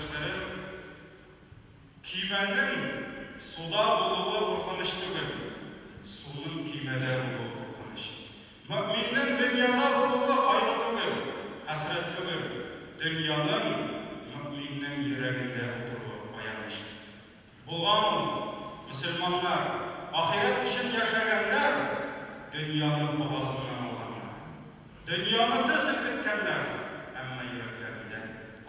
кардәшләрем, көймәнең суда булуы куркыныч түгел, суның көймәдә булуы куркыныч. Мөэминнең дөньяда булуы кайгы түгел, хәсрәт түгел, дөньяның мөэминнең йөрәгендә утыруы аяныч. Булган ул, мөселманнар, ахирәт өчен яшәгәннәр дөньяны бугазыннан алганнар. Дөньяны да селкеткәннәр, әмма йөрәкләрендә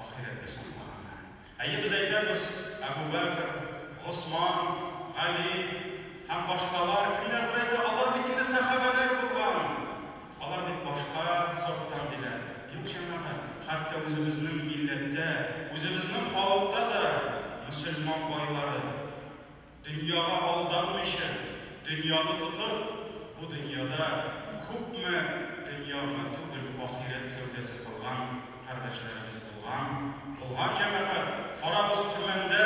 ахирәтне саклаганнар. Әйе, без әйтәбез, Әбу Бәкер, Госман, Гали һәм башкалар кемнәрдер әйтә, алар бит инде сәхабәләр булган. Алар бит башка заттан диләр. Юк, җәмәгать, хәтта үзебезнең милләттә, үзебезнең халыкта да мөселман байлары дөньяга алданмыйча, дөньяны тотып, бу дөньяда күпме дөнья гына түгел, ахирәт сәүдәсе кылган кардәшләребез булган. Булган, җәмәгать. Карагыз, Төмәндә,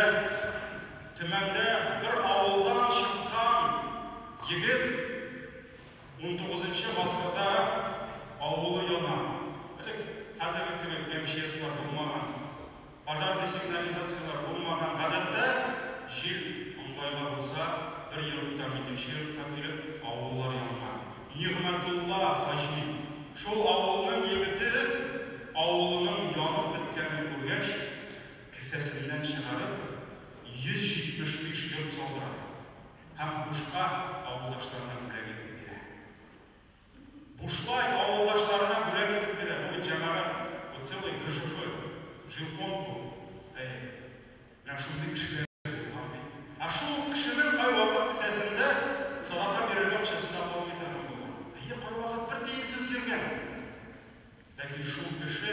Төмәндә бер авылдан чыккан егет 19-нчы гасырда авылы яна. Элек хәзерге кебек МЧСлар булмаган, пожарный сигнализацияләр булмаган. Гадәттә, җил ыңгайга булса, бер йорттан икенче йортка килеп, авыллар янган. Нигъмәтулла хаҗи, шул авылның егете, авылының янып беткәнен күргәч, кесәсеннән чыгарып, 175 йорт салдыра һәм бушка авылдашларына бүләк итеп бирә. Бушлай авылдашларына бүләк итеп бирә. Бу бит, җәмәгать, бу целый ГЖФ, жилфонд бу. Әйе. Менә шундый кешеләр булган бит. Ә шул ук кешенең кайвакыт кесәсендә садака бирергә акчасы да калмый торган булган. Әйе, кайвакыт бер тиенсез йөргән. Ләкин шул кеше,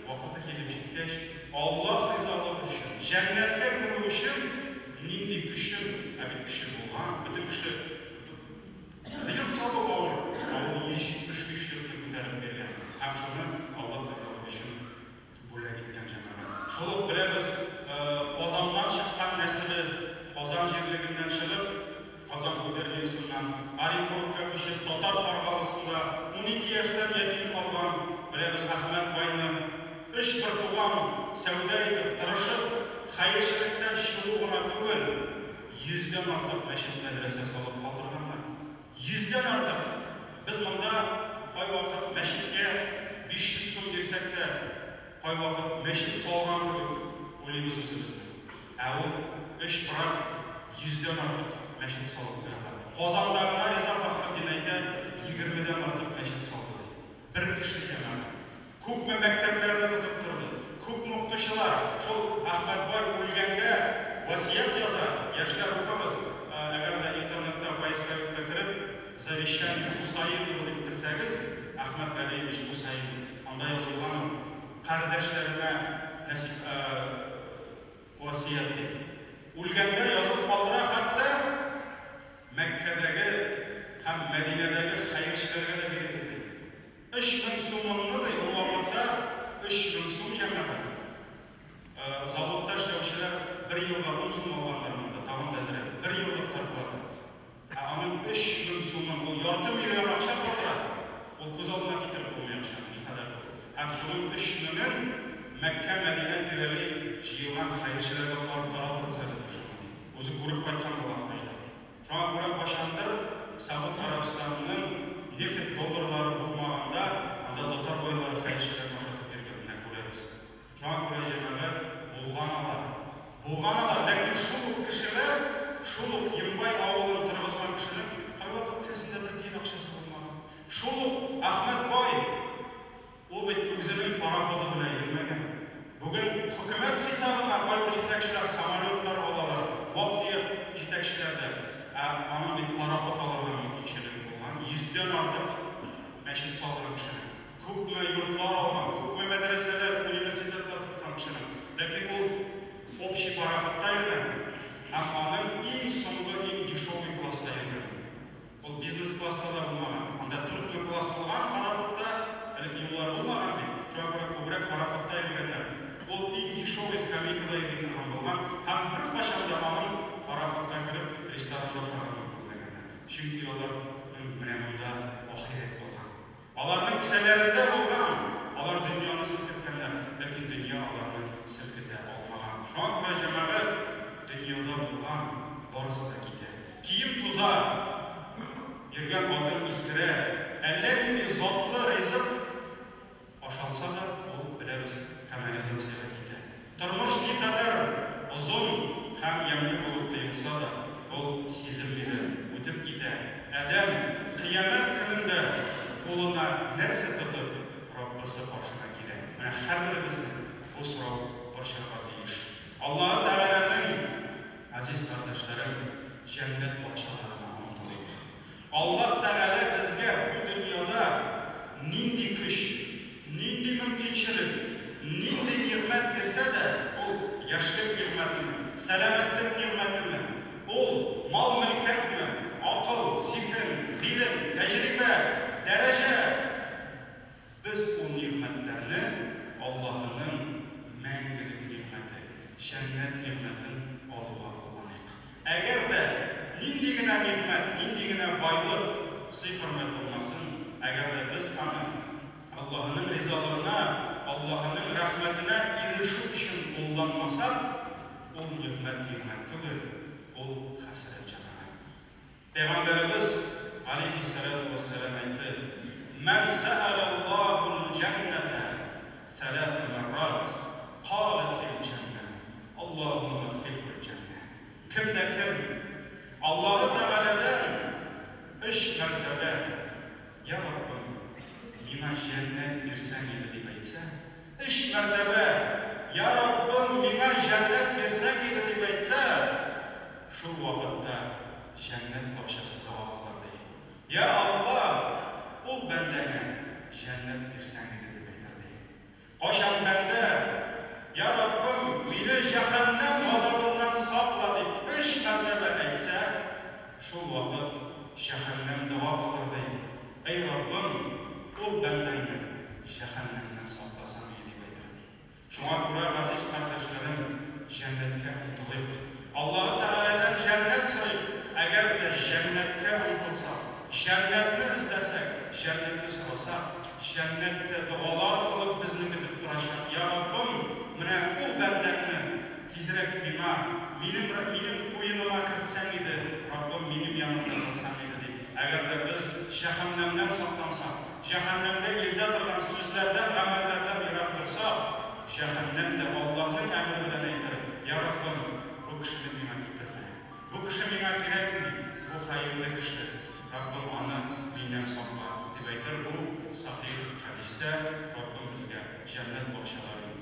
вакыты килеп җиткәч, Аллаһ ризалыгы өчен, җәннәткә керү өчен нинди көчен, ә бит көче булган, бөтен кеше йорт салу авыр, ә ул 175 йортны күтәреп биргән һәм шуны Аллаһ ризалыгы өчен бүләк иткән, җәмәгать. Шул ук беләбез, Казаннан чыккан нәселе, Казан җирлегеннән чыгып, Казан губерниясеннән Оренбургка күчеп, Татар Каргалысында 12 яшьтән ятим калган, беләбез Әхмәт байны. Өч бертуган сәүдә итеп, тырышып, хәерчелектән чыгу гына түгел, йөздән артык мәчет-мәдрәсә салып калдырганнар. Йөздән артык! Без монда кайвакыт мәчеткә 500 сум бирсәк тә, кайвакыт мәчет салган кебек уйлыйбыз үзебезне. Ә ул өч брат йөздән артык мәчет салып куйганнар. Казанда гына, Риза Фәхретдин әйтә, егермедән артык мәчет салды, ди. Бер кеше, җәмәгать. Күпме мәктәпләрне тотып торды, күпме укытучылар. Шул Әхмәт бай үлгәндә васыять яза, яшьләр, укыгыз, әгәр дә интернетта поисковикка кереп, Завещание Хусаинова дип керсәгез, Әхмәт Галиевич Хусаинов, анда язылган ул, кардәшләренә нәсих, васыять дип. Үлгәндә язып калдыра хәтта Мәккәдәге һәм Мәдинәдәге хәерчеләргә дә бирегез ди. 3000 сумыңны ди, ул вакытта 3000 сум, җәмәгать. Заводта эшләүчеләр бер елга 10 сум алганнар монда, тагын да әзрәк. Бер еллык зарплата. Ә аның 3000 сумын ул ярты миллион акча калдыра. Ул күз алдына китереп булмый акчаны, никадәр күп. Һәм шуның өч меңен Мәккә, Мәдинә тирәли җыелган хәерчеләргә таратыгыз әле, ди шуны, ди. Үзе күреп кайткан була хаҗда. Шуңа күрә кайчандыр Сәгуд Гарәбстанының нефть долларлары булмаганда, анда татар байлары хәерчеләрне ашатып йөргән, менә күрәбез. Шуңа күрә, җәмәгать, булган алар. Булган алар, ләкин шул ук кешеләр, шул ук Ембай авылын торгызган кешенең кайвакыт кесәсендә бер тиен акчасы булмаган. Шул ук Әхмәт бай, ул бит үзенең пароходы белән йөрмәгән. Бүген хөкүмәт хисабына кайбер җитәкчеләр самолетлар алалар, вак-төяк җитәкчеләр дә. Ә аның бит пароход алырга мөмкинчелеге булган, йөздән артык мәчет салган кешенең, күпме йортлар алган, күпме мәдрәсәләр, университетлар тоткан кешенең. Ләкин ул общий пароходта йөргән һәм аның иң соңгы, иң дешевый класста йөргән. Ул бизнес-класста да булмаган. Анда дүртле класс булган пароходта, элек юллар булмаган бит, шуңа күрә күбрәк пароходта йөргәннәр. Ул иң дешевый скамейкада йөри торган булган һәм беркайчан да аның пароходка кереп ресторанда ашаганын күрмәгәннәр. Чөнки аларның менә монда ахирәт булган. Аларның кесәләрендә булган, алар дөньяны селкеткәннәр, ләкин дөнья аларны селкетә алмаган. дөньяда булган барысы да китә. Кием туза, йөргән атың искерә, әллә нинди затлы ризык ашалса да, ул, беләбез, канализациягә китә. Тормыш никадәр озын һәм ямьле булып тоелса да, ул сизелми дә үтеп китә. Адәм кыямәт көнендә кулына нәрсә тотып Раббысы каршына килә? Менә һәрберебезне бу сорау борчырга тиеш. Аллаһы Тәгаләнең, газиз кардәшләрем, җәннәт бакчаларына омтылыйк. Аллаһ Тәгалә безгә бу дөньяда нинди көч, нинди мөмкинчелек, нинди нигъмәт бирсә дә, ул яшьлек нигъмәтеме, сәламәтлек нигъмәтеме, ул мал-мөлкәтме, акыл, зиһен, гыйлем, тәҗрибә, дәрәҗә, без ул нигъмәтләрне Аллаһының мәңгелек нигъмәте, җәннәт нигъмәтен алуга кулланыйк. Әгәр дә нинди генә нигъмәт, нинди генә байлык, сый-хөрмәт булмасын, әгәр дә без аны Аллаһының ризалыгына, Аллаһының рәхмәтенә ирешү өчен кулланмасак, ул нигъмәт нигъмәт түгел, ул хәсрәт, җәмәгать. Пәйгамбәребез, галәйһиссәләтү вәссәлам, әйтте, Мән сәәләллаһул җәннәтә сәләсә мәррат, каләтил җәннә, Аллаһуммә әдхилһул җәннә. Кем дә кем Аллаһы Тәгаләдән өч мәртәбә, Йа Раббым, миңа җәннәт бирсәң иде, дип әйтсә, өч мәртәбә, Йа Раббым, миңа җәннәт бирсәң иде, дип әйтсә, шул вакытта җәннәт бакчасы дога кылыр, ди. Йа Алла, ул бәндәңә җәннәт бирсәң иде, дип әйтер, ди. Кайчан бәндә, Йа Раббым, мине җәһәннәм газабыннан сакла, дип өч мәртәбә әйтсә, шул вакыт җәһәннәм дога кылыр, ди. Әй Раббым, ул бәндәңне җәһәннәмнән сакласаң иде, дип әйтер, ди. Шуңа күрә, газиз кардәшләрем, җәннәткә омтылыйк. Аллаһы Тәгаләдән җәннәт сорыйк. Әгәр дә җәннәткә омтылсак, җәннәтне эзләсәк, җәннәтне сорасак, җәннәттә догалар кылып безне көтеп торачак. Я Раббым, менә ул бәндәңне тизрәк миңа, минем минем куеныма кертсәң иде, Раббым, минем янымда кылсаң иде, дип. Әгәр дә без җәһәннәмнән саклансак, Җәһәннәмгә илтә торган сүзләрдән, гамәлләрдән ерак торсак, җәһәннәм дә Аллаһның әмере белән әйтер, Йа Раббым, бу кешене миңа китермә. Бу кеше миңа кирәкми, бу хаинле кеше, Раббым, аны миннән сакла, дип әйтер. Бу сахих хәдистә. Раббым безгә җәннәт бакчаларын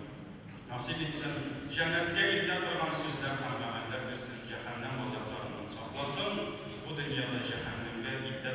насыйп итсен, җәннәткә илтә торган сүзләр һәм гамәлләр бирсен, җәһәннәм газапларыннан сакласын, бу дөньяда җәһәннәмгә илтә.